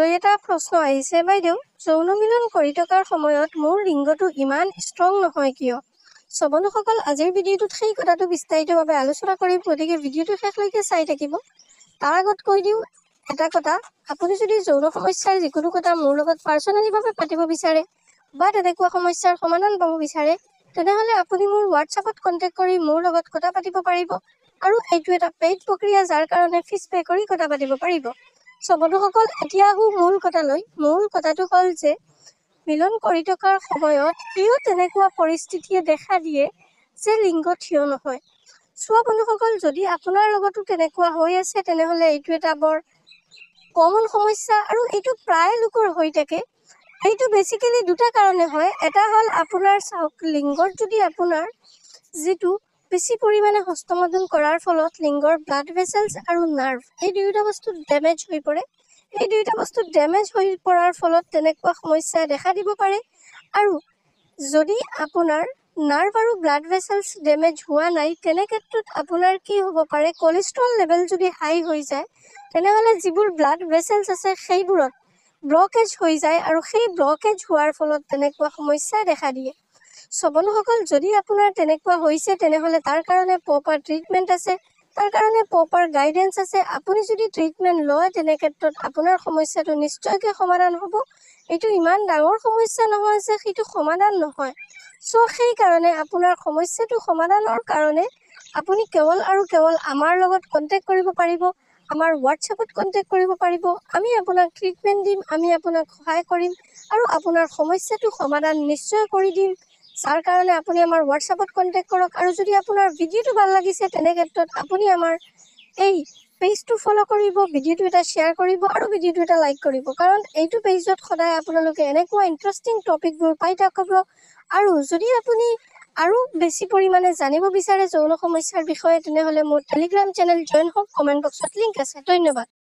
মোলৈ এটা প্ৰশ্ন আহিছে, বাইদেউ, যৌন মিলন কৰি থকাৰ সময়ত মোৰ লিংগটো ইমান ষ্ট্ৰং নহয় কিয়? চ' বন্ধুসকল, আজিৰ ভিডিঅ'টোত সেই কথাটো বিস্তাৰিতভাৱে আলোচনা কৰিম, গতিকে ভিডিঅ'টো শেষলৈকে চাই থাকিব। তাৰ আগত কৈ দিওঁ এটা কথা, আপুনি যদি যৌন সমস্যাৰ যিকোনো কথা মোৰ লগত পাৰ্চনেলিভাৱে পাতিব বিচাৰে বা তেনেকুৱা সমস্যাৰ সমাধান পাব বিচাৰে, তেনেহ'লে আপুনি মোৰ হোৱাটছআপত কণ্টেক্ট কৰি মোৰ লগত কথা পাতিব পাৰিব। আৰু এইটো এটা পেইড প্ৰক্ৰিয়া, যাৰ কাৰণে ফিজ পে' কৰি কথা পাতিব পাৰিব। চ' বন্ধুসকল, এতিয়া আহোঁ মূল কথালৈ। মূল কথাটো হ'ল যে মিলন কৰি থকাৰ সময়ত কিয় তেনেকুৱা পৰিস্থিতিয়ে দেখা দিয়ে যে লিংগ থিয় নহয়। চোৱা বন্ধুসকল, যদি আপোনাৰ লগতো তেনেকুৱা হৈ আছে, তেনেহ'লে এইটো এটা বৰ কমন সমস্যা আৰু এইটো প্ৰায় লোকৰ হৈ থাকে। এইটো বেচিকেলি দুটা কাৰণে হয়। এটা হ'ল আপোনাৰ চাওক, লিংগত যদি আপোনাৰ যিটো বেছি পৰিমাণে হস্তমৈথুন কৰাৰ ফলত লিংগৰ ব্লাড ভেচেলছ আৰু নাৰ্ভ, এই দুয়োটা বস্তু ডেমেজ হৈ পৰে। এই দুয়োটা বস্তু ডেমেজ হৈ পৰাৰ ফলত তেনেকুৱা সমস্যা দেখা দিব পাৰে। আৰু যদি আপোনাৰ নাৰ্ভ আৰু ব্লাড ভেচেলছ ডেমেজ হোৱা নাই, তেনে ক্ষেত্ৰত আপোনাৰ কি হ'ব পাৰে, কলেষ্ট্ৰল লেভেল যদি হাই হৈ যায়, তেনেহ'লে যিবোৰ ব্লাড ভেচেলছ আছে সেইবোৰত ব্লকেজ হৈ যায় আৰু সেই ব্লকেজ হোৱাৰ ফলত তেনেকুৱা সমস্যাই দেখা দিয়ে। চ' বন্ধুসকল, যদি আপোনাৰ তেনেকুৱা হৈছে, তেনেহ'লে তাৰ কাৰণে প্ৰপাৰ ট্ৰিটমেণ্ট আছে, তাৰ কাৰণে প্ৰপাৰ গাইডেঞ্চ আছে। আপুনি যদি ট্ৰিটমেণ্ট লয়, তেনে ক্ষেত্ৰত আপোনাৰ সমস্যাটো নিশ্চয়কৈ সমাধান হ'ব। এইটো ইমান ডাঙৰ সমস্যা নহয় যে সেইটো সমাধান নহয়। চ' সেইকাৰণে আপোনাৰ সমস্যাটো সমাধানৰ কাৰণে আপুনি কেৱল আৰু কেৱল আমাৰ লগত কণ্টেক্ট কৰিব পাৰিব, আমাৰ হোৱাটছএপত কণ্টেক্ট কৰিব পাৰিব। আমি আপোনাক ট্ৰিটমেণ্ট দিম, আমি আপোনাক সহায় কৰিম আৰু আপোনাৰ সমস্যাটো সমাধান নিশ্চয় কৰি দিম, যাৰ কাৰণে আপুনি আমাৰ হোৱাটছএপত কণ্টেক্ট কৰক। আৰু যদি আপোনাৰ ভিডিঅ'টো ভাল লাগিছে, তেনে ক্ষেত্ৰত আপুনি আমাৰ এই পেজটো ফ'ল' কৰিব, ভিডিঅ'টো এটা শ্বেয়াৰ কৰিব আৰু ভিডিঅ'টো এটা লাইক কৰিব, কাৰণ এইটো পেজত সদায় আপোনালোকে এনেকুৱা ইণ্টাৰেষ্টিং টপিকবোৰ পাই থাকিব। আৰু যদি আপুনি আৰু বেছি পৰিমাণে জানিব বিচাৰে যৌন সমস্যাৰ বিষয়ে, তেনেহ'লে মোৰ টেলিগ্ৰাম চেনেল জইন হওক, কমেণ্ট বক্সত লিংক আছে। ধন্যবাদ।